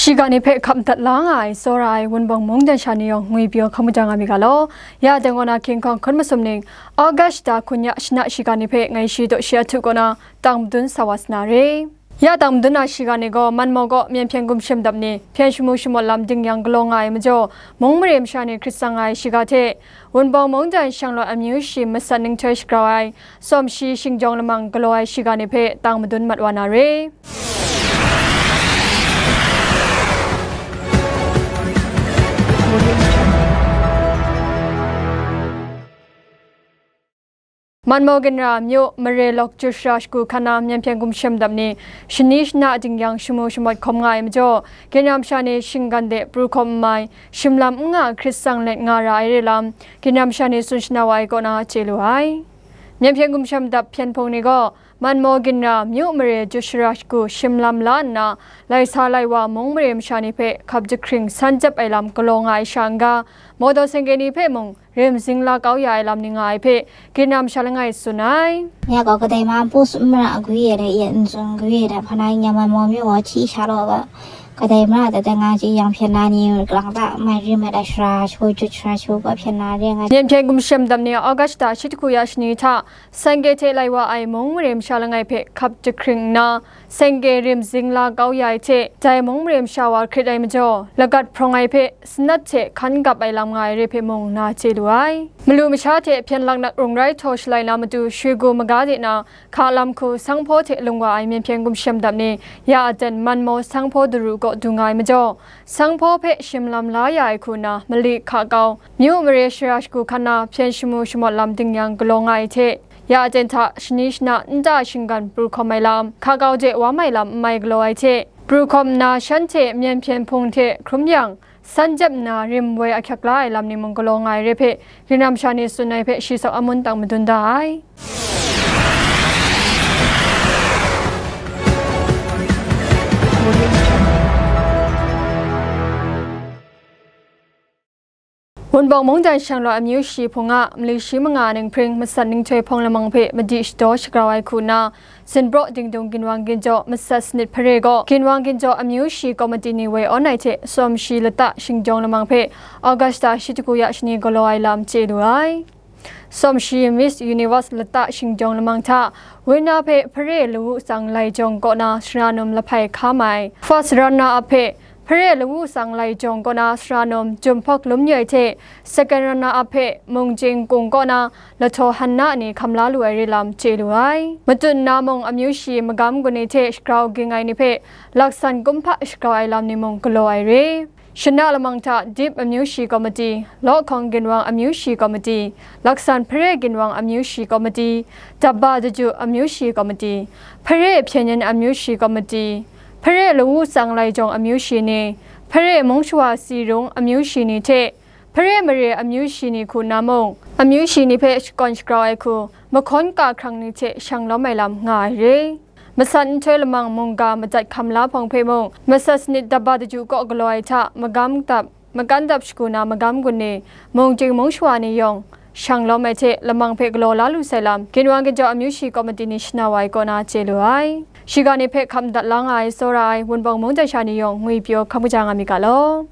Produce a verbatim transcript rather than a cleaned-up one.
Shiga ni hpe hkap dat la nga ai, tsawra ai Wunpawng mungdan sha ni yawng ngwi pyaw hkam kajang nga mi ga law. Ya dai kaw na King Kong hkun masum ning, August da hkun ya shana shiga ni hpe ngai shi daw shi a htu kaw na tang madun sa wa sa na re. Ya tang madun na shiga ni gaw, Manmaw kaw Myen hpyen gumshem dap ni hpyen shamu shamawt lam ding yang galaw nga ai majaw, mung mare masha ni hkrit tsang nga ai shiga hte, Wunpawng mungdan shanglawt amyu shi masat ninghtoi shagrau ai, Sawm shi shingjawng lamang galaw ai shiga ni hpe tang madun mat wa na re. Manmaw ginra myu mare lawk jut shara shagu hkan na Myen hpyen gumshem dap ni shani shana ding yang shamu shamawt hkawm nga ai majaw, ginra masha ni shinggan de pru hkawm n mai, shim lam n nga hkrit tsang let nga ra ai re lam, ginra masha ni tsun shana wa ai kaw na chye lu ai. Myen hpyen gumshem dap hpyen hpung ni gaw, Manmaw ginra myu mare jut shara shagu shim lam la nna, lai sa lai wa mung mare masha ni hpe hkap jahkring san jep ai lam galaw nga ai sha n-ga, mawdaw seng-ge ni hpe mung rim zing la kau ya ai lam ni nga ai hpe, ginra masha langai tsun ai. Ya gaw kadai ma npu sum mara agwi e de, ya n tsun gwi e de, hpa na nya Manmaw myu gaw hti sha law ga, kadai mara de, de nga ji yang hpyen na ni, kalang ta mai rim ai da shara shagu jut shara shagu ga hpyen na re nga. Myen hpyen gumshem dap ni August da shi hku ya shani hta, seng-ge hte lai wa ai mung mare masha langai hpe hkap jahkring nna, seng-ge rim zing la kau ya ai hte, dai mung mare masha wa hkrit ai majaw, lagat hprawng ai hpe, sanat hte hkan gap ai lam nga ai re hpe mung na chye lu ai. Malu masha hte hpyen laknak rung rai htaw shalai na matu, shwi gu maga de na, hka lam hku sanghpaw hte lung wa ai Myen hpyen gumshem dap ni, ya aten Manmaw sanghpaw daru kaw du nga ai majaw, sanghpaw hpe shim lam la ya ai hku nna, mali hka kau, myu mare shara shagu hkan na hpyen shamu shamawt lam ding yang galaw nga ai hte, ya aten hta shani shana nta shinggan pru hkawm ai lam, hka kau de wam ai lam n mai galaw ai hte, pru hkawm nna shanhte Myen hpyen hpung hte hkrum yang, san jep nna rim woi ahkyak la ai lam ni mung galaw nga ai re hpe, ginra masha ni tsun ai hpe shi saw amun tang madun da ai. Wunpawng mungdan shanglawt amyu shi hpung a mali shi manga ninghpring masat ninghtoi hpawng lamang hpe madi shadaw shagrau ai hku nna, Zinpraw Dingdung ginwang ginjaw masat sanit hpare gaw, ginwang ginjaw amyu shi komiti ni woi awn ai hte, sawm shi lata shingjawng lamang hpe Augusta shi hku ya shani galaw ai lam chye lu ai. Sawm shi Miss Universe lata shingjawng lamang hta, winner hpe hpare lawu tsang lai jawng kaw na sara num lahpai hkam ai, first runner up hpe hpare lawu tsang lai jawng kaw na sara num jumhpawk lum nyoi hte, second runner up hpe mung jing kung kaw na lahtaw hanna ni hkam la lu ai re lam chye lu ai. Matut nna mung amyu shi magam gun ni hte shagrau ging ai ni hpe laksan kumhpa shagrau ai lam ni mung galaw ai re. Shana lamang hta Dip amyu shi komiti, Lawhkawng ginwang amyu shi komiti, Laksan hpare ginwang amyu shi komiti, Dabba Daju amyu shi komiti, hpare hpyen yin amyu shi komiti, hpare lawu tsang lai jawng amyu shi ni, hpare mung shawa si rung amyu shi ni hte, hpare mare amyu shi ni hku nna mung, amyu shi ni hpe shakawn shagrau ai hku, mahkawn ka hkrang ni hte shang lawm ai lam nga ai re. Masat nhtoi lamang mungga madat hkam la hpawng hpe mung, masat sanit Dabba Daju kaw galaw ai hta, magam dap, makan dap shagu na magam gun ni, mung jing mung shawa ni yawng, shang lawm ai hte lamang hpe galaw la lu sai lam, ginwang ginjaw amyu shi komiti ni shana wa ai kaw na chye lu ai. Shiga ni hpe hkam dat la nga ai, tsawra ai, Wunpawng mungdan sha ni yawng ngwi pyaw hkam kaja nga mi ga law.